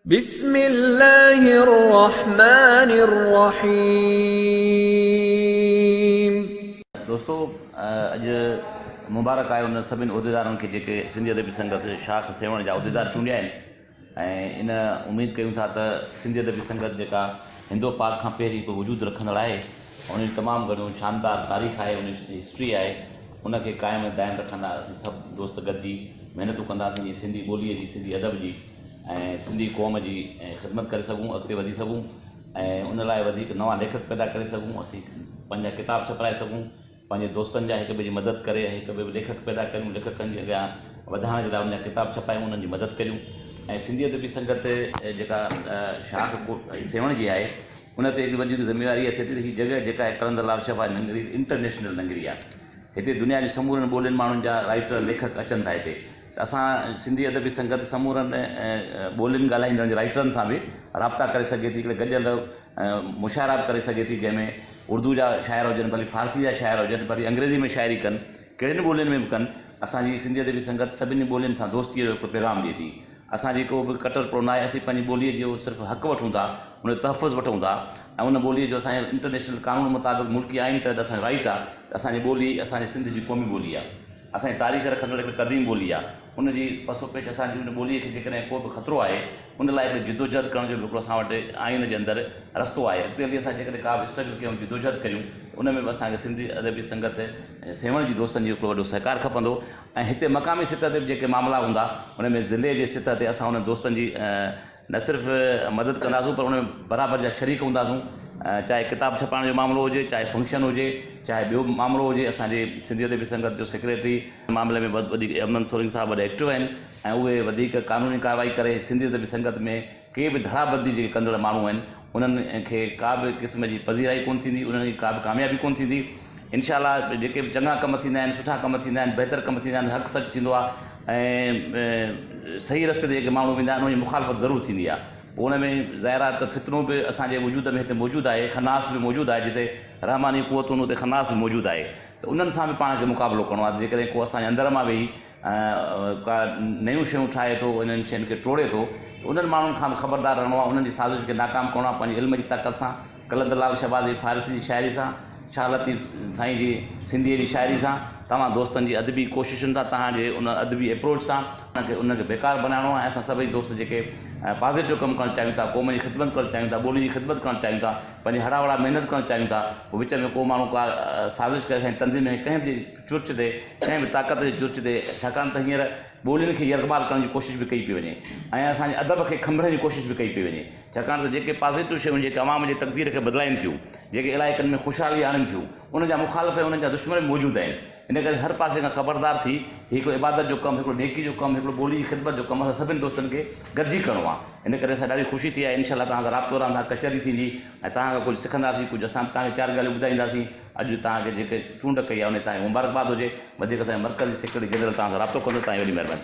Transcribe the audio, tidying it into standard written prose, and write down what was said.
بسم الله الرحمٰن الرحيم. دوستو اڄ مبارڪ آهي انهن سڀني عهديدارن کي جيڪي سنڌي ادبي سنگت شاخ سيوهڻ جا عهديدار چونڊيا آهن ۽ ان اميد ڪيون ٿا ته سنڌي ادبي سنگت جيڪا هندو پاڪ کان پهرين هڪ وجود رکندڙ آهي ان جي تمام گهڻو شاندار تاريخ آهي ان جي هسٽري آهي ان کي قائم ۽ دائم رکندا اسين سڀ دوست گڏجي محنتون ڪنداسين جيئن سنڌي ٻوليء جي سنڌي ادب جي ۽ سنڌي قوم جي خدمت ڪري سگهون اڳتي وڌي سگهون ۽ ان لاء وڌيڪ نوان ليکڪ پيدا ڪري سگهون اسين پنهنجا ڪتاب ڇپرائي سگهون پنهنجي دوستن جا هڪ ٻئي جي مدد ڪري هڪ ٻئي ليکڪ پيدا ڪريون ليکڪن جي اڳيان وڌائڻ جي لاء ان جا ڪتاب ڇپايون انهن جي مدد ڪريون ۽ سنڌي ادبي سنگت جيڪا شاخ سيوهڻ جي آهي ان تي هڪ وڌيڪ ذميواري اها ٿئي ٿي ته هي جڳهه جيڪا آهي قلندر لال شهباز ننگري انٽرنيشنل ننگري آهي هتي دنيا جي سمورن ٻولين ماڻهن جا رائيٽر ليکڪ اچن ٿا هتي ته اسان سنڌي ادبي سنگت سمورن ٻولين ڳالهائيندڙن جي رائيٽرن سان به رابطا ڪري سگهي ٿي هڪڙي گڏيل مشاعرا به ڪري سگهي ٿي جنهن ۾ اردو جا شاعر هجن ڀلي فارسي جا شاعر هجن ڀلي انگريزي ۾ شاعري ڪن ڪهڙين ٻولين ۾ به ڪن اسان جي سنڌي ادبي سنگت سڀني ٻولين سان دوستيء جو هڪڙو پيغام ڏئي ٿي اسان جي ڪو به ڪٽر پرو ناهي اسين پنهنجي ٻوليء جو صرف حق وٺون ٿا ان جو تحفظ وٺون ٿا ۽ ان ٻوليء جو اسان جي انٽرنيشنل قانون مطابق ملڪي آئين تحت اسان جو رائيٽ آهي ته اسان جي ٻولي اسان جي سنڌ جي قومي ٻولي آهي اسان جي تاريخ رکندڙ هڪ قديم ٻولي آهي ان جي پس و پيش اسان جي ان ٻوليء کي جيڪڏهن ڪو به خطرو آهي ان لاء هڪڙي جدوجهد ڪرڻ جو به هڪڙو اسان وٽ آئين جي اندر رستو آهي اڳتي هلي اسان جيڪڏهن ڪا به اسٽرگل ڪيون جدوجهد ڪريون ته ان ۾ به اسان کي سنڌي ادبي سنگت ۽ سيوهڻ جي دوستن جو هڪڙو وڏو سهڪار کپندو ۽ هتي مقامي سطح تي به جيڪي معاملا هوندا ان ۾ ضلعي جي سطح تي اسان انهن دوستن جي نه صرف مدد ڪنداسون پر ان ۾ برابر جا شريڪ هونداسون چاهي ڪتاب ڇپائڻ جو معاملو هجي چاهي فنڪشن هجي چاهي ٻيو معاملو هجي اسان جي سنڌي ادبي سنگت جو سيڪريٽري ان معاملي ۾ وڌيڪ احمد سولنگي صاحب وڏا ايڪٽو آهن ۽ اهي وڌيڪ قانوني ڪارروائي ڪري سنڌي ادبي سنگت ۾ ڪي به ڌڙابندي جيڪي ڪندڙ ماڻهو آهن انهن کي ڪا به قسم جي پذيرائي ڪونه ٿيندي انهن جي ڪا به ڪاميابي ڪونه ٿيندي انشاء الله جيڪي به چڱا ڪم ٿيندا آهن سٺا ڪم ٿيندا آهن بهتر ڪم ٿيندا آهن حق سچ ٿيندو آهي ۽ صحيح رستي تي جيڪي ماڻهو ويندا آهن انهن جي مخالفت ضرور ٿيندي آهي پوء ان ۾ ظاهر آهي ته فتنو به اسان جي وجود ۾ هتي موجود آهي خناس به موجود آهي جتي رحماني قوتون اتي خناس به موجود آهي ته انهن سان به پاڻ کي مقابلو ڪرڻو آهي ته جيڪڏهن ڪو اسان جي اندر مان ويهي ڪا نيون شيون ٺاهي ٿو انهن شين کي ٽوڙي ٿو ته انهن ماڻهن کان به خبردار رهڻو آهي انهن جي سازش کي ناڪام ڪرڻو آهي پنهنجي علم جي طاقت سان قلندر لال شهباز جي فارسي جي شاعري سان شاهه لطيف سائين جي سنڌيء جي شاعري سان توهان دوستن جي ادبي ڪوششن سان توهان جي ان ادبي ايپروچ سان انهن کي بيڪار بنائڻو آهي ۽ اسان سڀئي دوست جيڪي پازيٽو ڪم ڪرڻ چاهيون ٿا قوم جي خدمت ڪرڻ چاهيون ٿا ٻولي جي خدمت ڪرڻ چاهيون ٿا پنهنجي هڙان وڙان محنت ڪرڻ چاهيون ٿا پوء وچ ۾ ڪو ماڻهو ڪا سازش ڪري اسان جي تنظيم ۾ ڪنهن به چرچ تي ڪنهن به طاقت جي چرچ تي ڇاڪاڻ ته هينئر ٻولين کي يرغمال ڪرڻ جي ڪوشش به ڪئي پئي وڃي ۽ اسان جي ادب کي کنڀڻ جي ڪوشش به ڪئي پئي وڃي ڇاڪاڻ ته جيڪي پازيٽو شيون جيڪي عوام جي تقدير کي بدلائين ٿيون جيڪي علائقن ۾ خوشحالي آڻين ٿيون ان جا مخالف ۽ انهن جا دشمن به موجود آهن ان ڪري هر پاسي کان خبردار ٿي هي هڪڙو عبادت جو ڪم هڪڙو نيڪي جو ڪم هڪڙو ٻولي جي خدمت جو ڪم اسان سڀني دوستن کي گڏجي ڪرڻو آهي ان ڪري اسان کي ڏاڍي خوشي ٿي آهي انشاء الله توهان سان رابطو رهندا ڪچهري ٿيندي ۽ توهان کان ڪجهه سکنداسين ڪجهه اسان به توهان کي چار ڳالهيون ٻڌائينداسين اڄ توهان کي جيڪي چونڊ ڪئي آهي ان تي توهان کي مبارڪباد هجي. وڌيڪ اسان جو مرڪزي سيڪريٽري جنرل توهان سان رابطو ڪندو. توهان جي وڏي مهرباني.